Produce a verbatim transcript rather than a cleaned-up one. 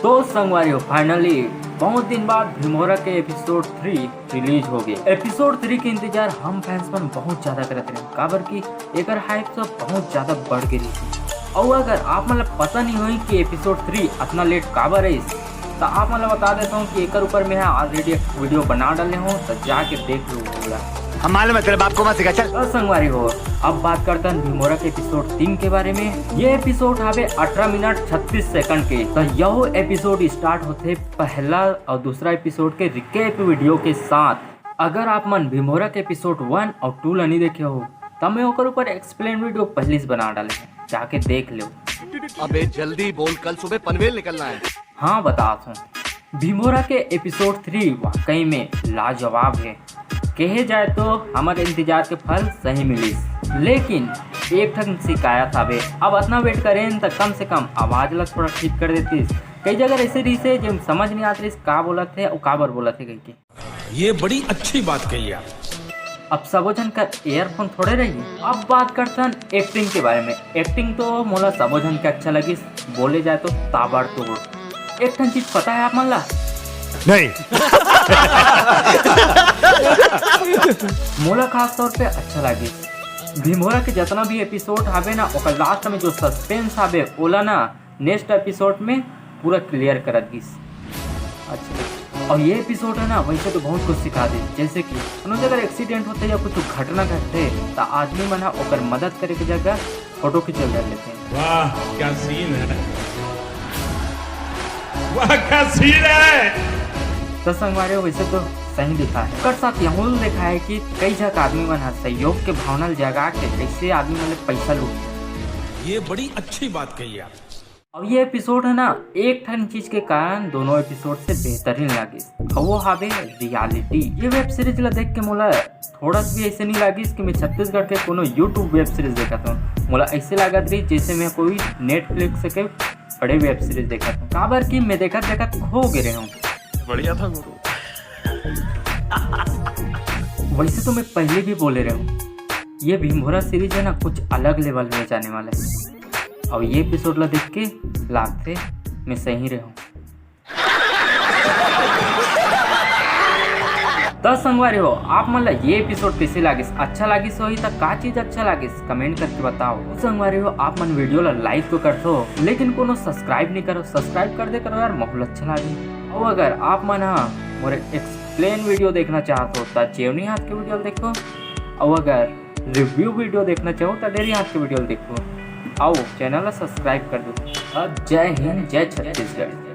तो संगवारी हो, finally बहुत दिन बाद भिमोरा के एपिसोड थ्री रिलीज हो गए। एपिसोड थ्री के इंतजार हम फैंस मन बहुत ज्यादा करत रहे, काबर कि एकर हाइप सब बहुत ज्यादा बढ़ गई थी। और अगर आप मन ला पता नहीं होई कि एपिसोड थ्री इतना लेट काबर रहीस, तो आप मन ला बता देता हूँ कि एकर ऊपर मैं ऑलरेडी एक वीडियो बना डाले हूँ, तो जाके देख लो ओला। हम मालूम है तेरे बाप को मत सिखा, चल। तो संगवारी हो, अब बात करते हैं भिमोरा के एपिसोड तीन के बारे में। ये एपिसोड हवे अठारह मिनट छत्तीस सेकंड के। तो यह एपिसोड स्टार्ट होते पहला और दूसरा एपिसोड के रिकैप वीडियो के साथ। अगर आप मन भिमोरा के एपिसोड वन और टू ला नहीं देखे हो, तब मैं ओकर ऊपर एक्सप्लेन वीडियो पहले से बना डाले हैं, जाके देख लो। अबे जल्दी बोल, कल सुबह पनवेल निकलना है। हाँ, बता हूँ, भिमोरा के एपिसोड थ्री वाकई में लाजवाब है। कहे जाए तो हमारे इंतजार के फल सही मिलिस, लेकिन एक ठन शिकायत हवे। अब इतना वेट करें तो कम से कम आवाज ला थोड़ा ठीक कर देतीस। कई जगह ऐसे रहिसे जे समझ नहीं आत रहिस का बोलत हे और काबर बोलत हे कहिके। ये बड़ी अच्छी बात कही आप। अब सबो झन कर ईयरफोन थोड़े रही। अब बात करथन एक्टिंग के बारे में। एक्टिंग तो मोला सबो झन के अच्छा लगिस, बोले जाए तो ताबड़तोड़। एक ठन चीज पता है आप मन ला? नहीं। मोला खास तौर पे अच्छा लगिस भिमोरा के जितना भी एपिसोड हवे ना, ओकर लास्ट में जो सस्पेंस हवे, ओला ना नेक्स्ट एपिसोड में पूरा क्लियर करत गिस। अच्छा, और ये एपिसोड है ना, वैसे तो बहुत कुछ सिखा दे, जैसे कि कोनो जगह एक्सीडेंट होते या कुछ घटना घटते, तो आदमी मन हा ओकर मदद करे के जगह फोटो खींचल कर लेते हैं। वाह, क्या सीन है, वाह, क्या सीन है। तो संगवारी हो, वैसे तो सही दिखा है। ओकर साथ यहू दिखा है कि कई झक आदमी मन हा सहयोग के भावना ल जगा के कैसे आदमी मन ले पैसा लूट। ये बड़ी अच्छी बात कही आप। अब ये एपिसोड है ना, एक ठन चीज के कारण दोनों एपिसोड से बेहतरीन लागिस, और वो हावे रियलिटी। ये वेब सीरीज ला देख के मोला थोड़ा सा भी ऐसे नहीं लागिस कि मैं छत्तीसगढ़ के कोनो YouTube वेब सीरीज देखत हूँ। मोला ऐसे लागत रही जैसे मैं कोई Netflix के बड़े वेब सीरीज देखत हूँ, काबर कि मैं देखत देखत खो गए रहे हूँ। बढ़िया था गुरु। वैसे तो मैं पहले भी बोले रहे हूँ, ये भिमोरा सीरीज है ना, कुछ अलग लेवल में जाने वाला है। और ये एपिसोड ला देख के लागथे मैं सही रहे हूँ। त संगवारी हो, आप मन ला ये एपिसोड कैसे लागिस? अच्छा लागिस होही त का चीज अच्छा लागिस, कमेंट करके बताओ। संगवारी हो, आप मन वीडियो ला लाइक तो करथो, लेकिन कोनो सब्सक्राइब नहीं करो। सब्सक्राइब कर दे करो यार, माहौल अच्छा लागे। और अगर आप मन हा मोर एक्सप्लेन वीडियो देखना चाहत हो त जेवनी हाथ के वीडियो देखो, और अगर रिव्यू वीडियो देखना चाहो त डेरी हाथ के वीडियो देखो, आओ चैनल ला सब्सक्राइब कर दो। अब जय हिंद, जय छत्तीसगढ़।